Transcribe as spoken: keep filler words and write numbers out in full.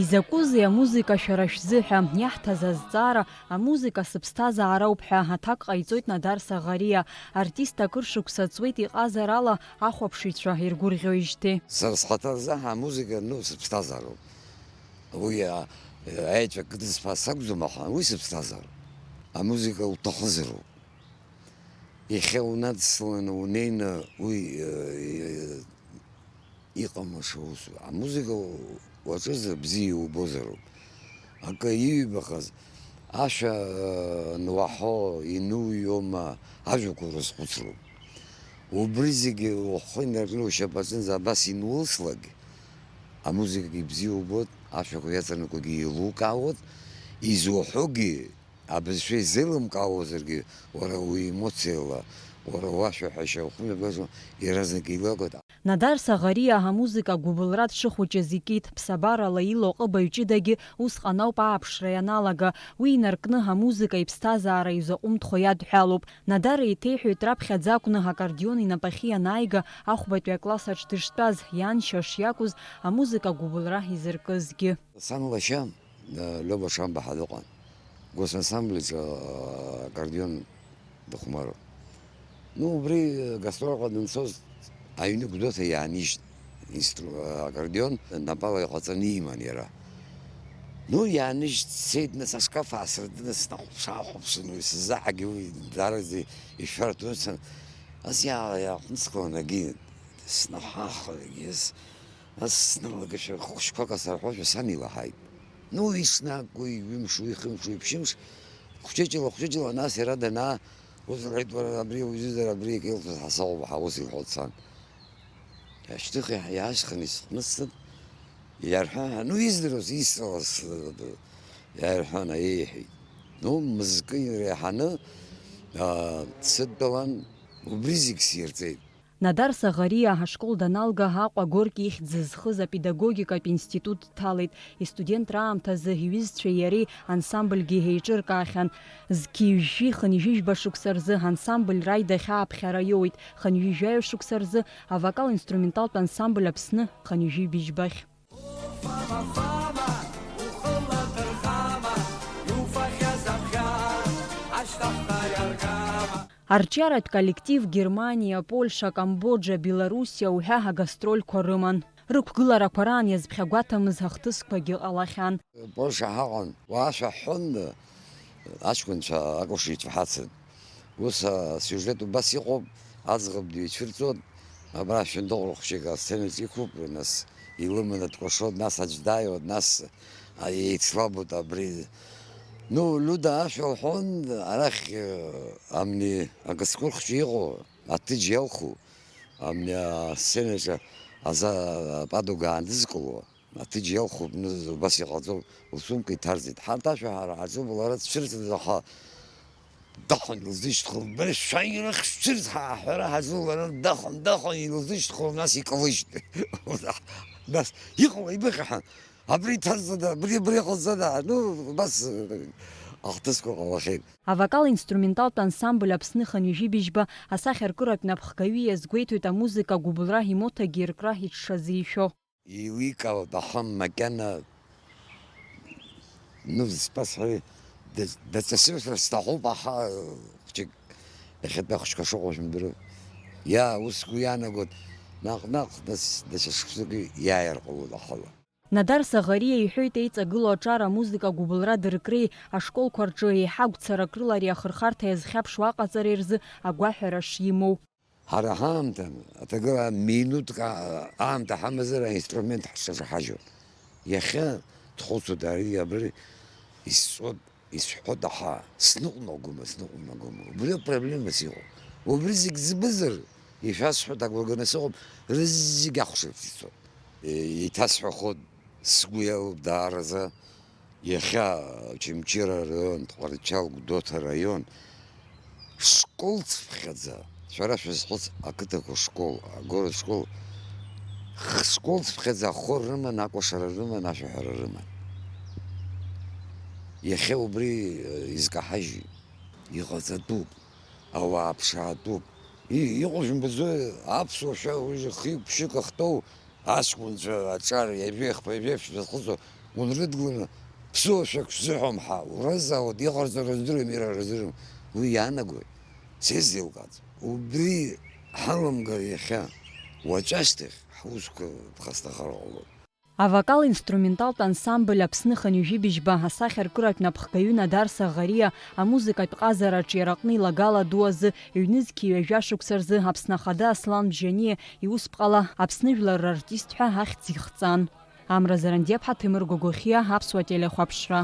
Изакәызеи амузыка шәара шәзыҳәа? Иаҳҭаз азҵаара, амузыка сыԥсҭазаароуп ҳәа аҭак ҟаиҵоит Надар Саӷариа. Артист акыр шықәса ҵуеит иҟазарала ахәаԥшыҩцәа иргәырӷьоижьҭеи. Сара схаҭа рзы амузыка, ну, сыԥсҭазаароуп. Уи, а, аеҵәа кыдызфа сакәӡам, аха уи сыԥсҭазаароуп. Амузыка уҭахызароуп. Иахьа унадсыланы унеины уи, э, э, иҟамлаша усуп. Амузыка уаҿызар бзиа иубозароуп. Акы иҩбахаз, ашәа, э, ануаҳо, инуҩуама, ажәақәа урызхәыцроуп. Убри зегьы ухы инаркны ушьапаҿынӡа абас инулслак, амузыкагьы бзиа убоит, ашәақәа иаҵанакуагьы еилукаауеит, изуҳәогьы абызшәа изеилымкаауазаргьы, уара уемоциала, уара уашәаҳәашьа ухымҩаԥгашьа иаразнак еилакоит. Надар Саӷариа амузыка гәыбылра дшыхәыҷыз икит, ԥсабарала илоу аҟыбаҩ ҷыдагьы усҟан ауп ааԥшра ианалага. Уи инаркны амузыка иԥсҭазаара изаҟәымҭхо иадҳәалоуп. Надар еиҭеиҳәоит, раԥхьаӡа акәны аккордеон инапахьы ианааига ахәбатәи акласс аҿы дыштәаз, ианшьа шиакәыз амузыка гәыбылра изыркызгьы. Сан лашьа, э, Лиоба Шамба ҳәа дыҟан. Госансамбль аҿы, э, аккордеон дыхәмаруан. Ну, убри, э, гастролҟа данцоз, аҩны Гәдоуҭа иаанижьт инстру-, э, аккордеон напала иҟаҵаны иман иара. Ну, иааныжьт, дцеит, нас ашкаф аасыртны, снахәаԥш-аахәаԥшын, уи сзаҳагьы уи даараӡа ишәарҭоуан. Ас иаа-, иааҟәнысхуан егьи, снаҳахуан егьи, ас, ас сналагашәа хәшәқәак асырҳәошәа сан илаҳаит. Ну, ишнагуи, ҩымш, уи хымш, уи ԥшьымш, хәҷыҷла, хәҷыҷла, нас иара данаа, ус лҳәеит, уара, абри уҩызар, абри егьа илҭоз ҳасауп, ҳа ус илҳәоит сан. Ашьҭыхра иаасхын исхнысҭын, иарҳәа, ну, издыруаз, исҵалаз, иаирҳәан, аиеиҳәеит. Ну, мызкы иреиҳаны, аа, дсыдтәалан, убри зегь сирҵеит. Надар Саӷариа ашкол даналга, Аҟәа Горки ихьӡ зызхыз апедагогикатә институт дҭалеит. Истудентра аамҭазы иҩызцәеи иареи ансамбльгьы еиҿыркаахьан. Зқьи жәшәи хынҩажәи жәба шықәса рзы ансамбль Раида ахьааԥхьара иоуеит, хынҩажәи жәаҩа шықәса рзы авокал-инструменталтә ансамбль Аԥсны хынҩажәи быжьбахь. Арҿиаратә коллектив Германиа, Польша, Камбоџа, Белоруссиа уҳәа агастрольқәа рыман. Рықәгыларақәа раан иазԥхьагәаҭамыз ахҭысқәагьы ҟалахьан. Польша ҳаҟан, уа ашәа ҳҳәон, аҷкәынцәа акәашаҩцәа ҳацын. Ус асиужет убас иҟоуп, аӡӷаб дыҩцәырҵуан, абра ашәындыҟәра хәҷык асценаҿ иқәуп, нас илыманы дкәашоит, нас аӡә дааиуеит, нас еицлабуеит абри. Ну, Лиуда ашәа лҳәон, арахь, э, амни агастрольхәҷы иҟоу, аҭыџь иалху, амни асценаҿы аза ападуга аандызкыло, аҭыџь иалхуп, ну, убас иҟаҵоуп, лсумка иҭарҵеит. Ҳарҭ ашәа ҳара ҳаҿуп, лара дцәырҵит, аха дахәан илзышьҭхын, бара шәааи, ирыхьшәцәырҵ ҳәа аҳәара ҳаҿу, лара дахәан, дахәан илзышьҭхын, нас икалыжьт. Нас иҟала ибыхьаҳәан, абри иҭарҵада, абри, абри иҟалҵада, ну, убас, э, ахҭысқәа ҟалахьеит. Авокал-инструменталтә ансамбль Аԥсны хынҩажәи быжьба асахьаркыратә напхгаҩы иазгәеиҭоит амузыка агәыбылра имоҭагьы иркра иҽшазишәо. Еиликаауеит, аха макьана, ну, сбасҳәари, даҵасыршәар сҭахуп, аха хәҷык иахьатәи ахәыҷқәа шыҟоу шәымдыруеи. Иа, ус сгәы иаанагоит, наҟ-наҟ, нас, даҽа шықәсыки иааир ҟалоит ахала. Надар Саӷариа иҳәоит, еиҵагылоу аҿар амузыка агәыбылра дыркреи ашколқәа рҿы еиҳа агәцарак рыла ари ахырхарҭа иазхьаԥшуа аҟаҵареи рзы агәаҳәара шимоу. Ҳара ҳаамҭан аҭагыла минуҭк а-, аамҭа ҳамазар аинструмент ҳшаҿаҳажьуан. Иахьа дхәыцуеит ари абри, исҵоит, исҳәоит, аха сныҟәнагома, сныҟәнагома. Убри апроблемас иҟоуп. Убри зегь збозар, ишәасҳәоит, агәра ганы сыҟоуп, рызегь ахәшарц ицоит. Е, иҭасҳәахоит, сгәы иалоуп даараӡа. Иахьа Очамчыра араион, Тҟәарчал, Гәдоуҭа араион, школ цыԥхьаӡа, шәара шәазхәыц, ақыҭақәа школ, агород школ, х-, школ цыԥхьаӡа ахор рыман, акәашара рыман, ашәаҳәара рыман. Иахьа убри, э, изкаҳажьи? Иҟаҵатәуп, ауаа ԥшаатәуп. И-, иҟоу жәымбаӡои, аԥсуа шәа уажәы хҩык-ԥшьҩык ахьтәоу, аҷкәынцәа аҿар ҩажәи хԥа, ҩажәи ԥшьба зхыҵуа, Унрыдгыланы ԥсуашәак шәзыҳәом ҳәа уразҵаауа, иҟарҵара рыздыруам, ира рыздыруам. Уи иаанагои? Сеизеилкааӡом. Убри ҳаламгар иахьа, уаҵәашьҭахь ҳусқәа ԥхасҭахар ҟалоит. Авокал-инструменталтә ансамбль Аԥсны хынҩажәи быжьба асахьаркыратә напхгаҩы Надар Саӷариа амузыкатә ҟазараҿ иара аҟны илагала ду азы ҩнызқьи ҩажәа шықәса рзы Аԥсны Ахада Аслан Бжьаниа иусԥҟала Аԥсны жәлар рартист ҳәа ахьӡ ихҵан. Амра Зарандиаԥҳа, Ҭемыр Гогохиа, Аԥсуа телехәаԥшра.